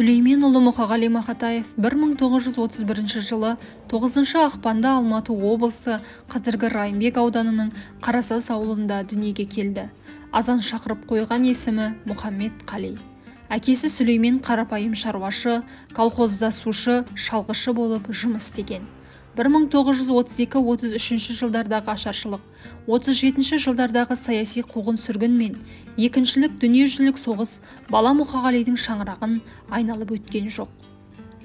Сүлейменұлы Мұқағали Мақатаев 1931 жылы 9 ақпанда Алматы облысы, қазіргі Райымбек ауданының Қарасаз ауылында дүниеге келді. Азан шақырып қойған есімі Мұхаммед Қали. Әкесі Сүлеймен қарапайым шаруашы, колхозда сушы, шалғышы болып жұмыс істеген. 1932-33 жылдардағы ашаршылық, 37 жылдардағы саяси қуғын-сүргін мен екіншілік дүниежүзілік соғыс бала Мұқағалидың шаңырағын айналып өткен жоқ.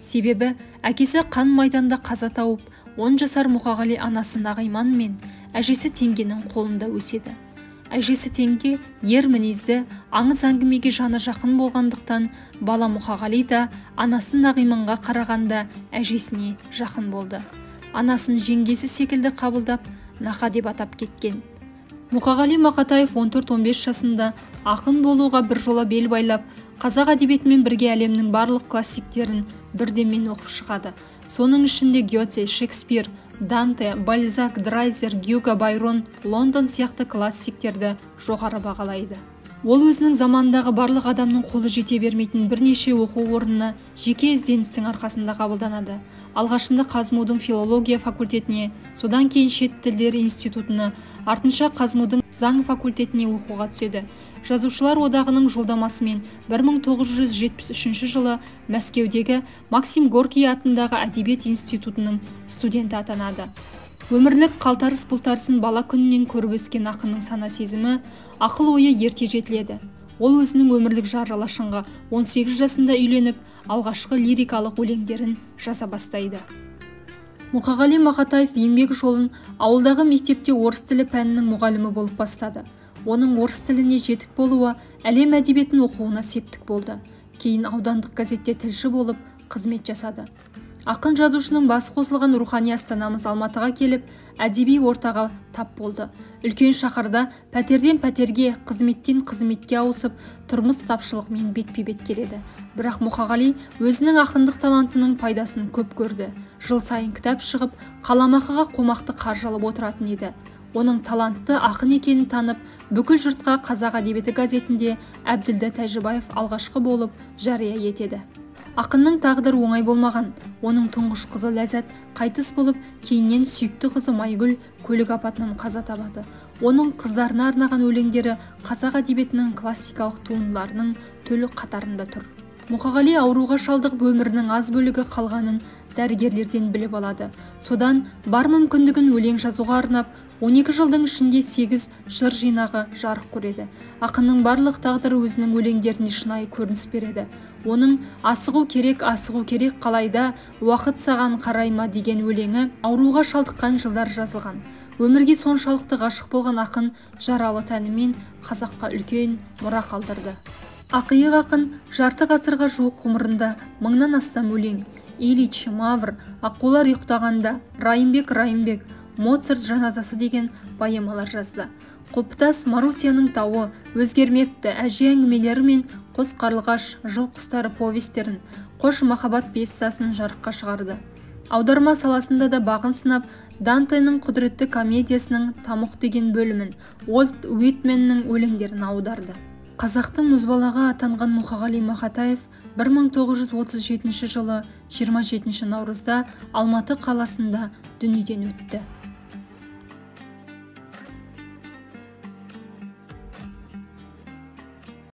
Себебі әкесі қан майданда қаза тауып, 10 жасар Мұқағали анасы Нағиман мен әжесі Теңгенің қолында өседі. Әжесі Теңге ер мінезді, аңыз әңгімеге жаны жақын болғандықтан бала Мұқағали да анасы Нағиманға қарағанда әжесіне жақын болды. Анасын жеңгесі секілді қабылдап, Нақа деп атап кеткен. Мұқағали Мақатаев 14-15 жасында ақын болуға біржола бел байлап, қазақ әдебиетімен бірге әлемнің барлық классиктерін бірдемен оқып шығады. Соның ішінде Гёте, Шекспир, Данте, Бальзак, Драйзер, Гюго, Байрон, Лондон сияқты классиктерді жоғары бағалайды. Ол өзінің заманындағы барлық адамның қолы жете бермейтін бірнеше оқу орнына жеке ізденістің арқасында қабылданады. Алғашында ҚазМУдың филология факультетіне, содан кейін шет тілдері институтына, артынша ҚазМУдың заң факультетіне оқуға түседі. Жазушылар одағының жолдамасымен 1973 жылы Мәскеудегі Максим Горький атындағы әдебиет институтының студенті атанады. Өмірлік қалтарыс бұлтарысын бала күнінен көріп өскен ақынның сана сезімі, ақыл ойы ерте жетіледі. Ол өзінің өмірлік жары Лашынға 18 жасында үйленіп, алғашқы лирикалық өлеңдерін жаза бастайды. Мұқағали Мақатаев еңбек жолын ауылдағы мектепте орыс тілі пәнінің мұғалімі болып бастады. Оның орыс тіліне жетік болуы әлем әдебиетін оқуына септік болды. Кейін аудандық газетте тілші болып қызмет жасады. Ақын жазушының басы қосылған рухани астанамыз Алматыға келіп, әдеби ортаға тап болды. Үлкен шаһарда пәтерден пәтерге, қызметтен қызметке ауысып, тұрмыс тапшылығымен бетпе-бет келеді. Бірақ Мұқағали өзінің ақындық талантының пайдасын көп көрді. Жыл сайын кітап шығып, қаламақыға қомақты қаржы алып отыратын еді. Оның талантты ақын екенін танып, бүкіл жұртқа Қазақ әдебиеті газетінде Әбділда Тәжібаев алғашқы болып жария етеді. Ақынның тағдыры оңай болмаған. Оның тұңғыш қызы Ләззат қайтыс болып, кейіннен сүйікті қызы Майгүл көлік апатынан қаза табады. Оның қыздарына арнаған өлеңдері қазақ әдебиетінің классикалық туындыларының төл қатарында тұр. Мұқағали ауруға шалдығып, өмірінің аз бөлігі қалғанын дәрігерлерден біліп алады. Содан бар мүмкіндігін өлең жазуға арнап, 12 жылдың ішінде 8 жыр жинағы жарық көреді. Ақынның барлық тағдыры өзінің өлеңдерінде шынайы көрініс береді. Оның «Асығу керек, асығу керек қалайда, уақыт саған қарай ма» деген өлеңі ауруға шалдыққан жылдар жазылған. Өмірге соншалықты ғашық болған ақын жаралы тәнімен қазаққа үлкен мұра қалдырды. Ақиық ақын жарты ғасырға жуық ғұмырында мыңнан астам өлең, Ильич, Мавр, Аққулар ұйықтағанда, Райымбек, Райымбек, Моцарт жаназасы деген поэмалар жазды. Құлпытас, Марусяның тауы, Өзгермепті, Әже әңгімелері мен Қос қарлығаш, Жыл құстары повестерін, Қош махаббат пьесасын жарыққа шығарды. Аударма саласында да бағын сынап, Дантенің құдіретті комедиясының Тамұқ деген бөлімін, Уолт Уитменнің өлеңдерін аударды. Қазақтың мұзбалағы атанған Мұқағали Мақатаев 1937 жылы 27 наурызда Алматы қаласында дүниеден өтті.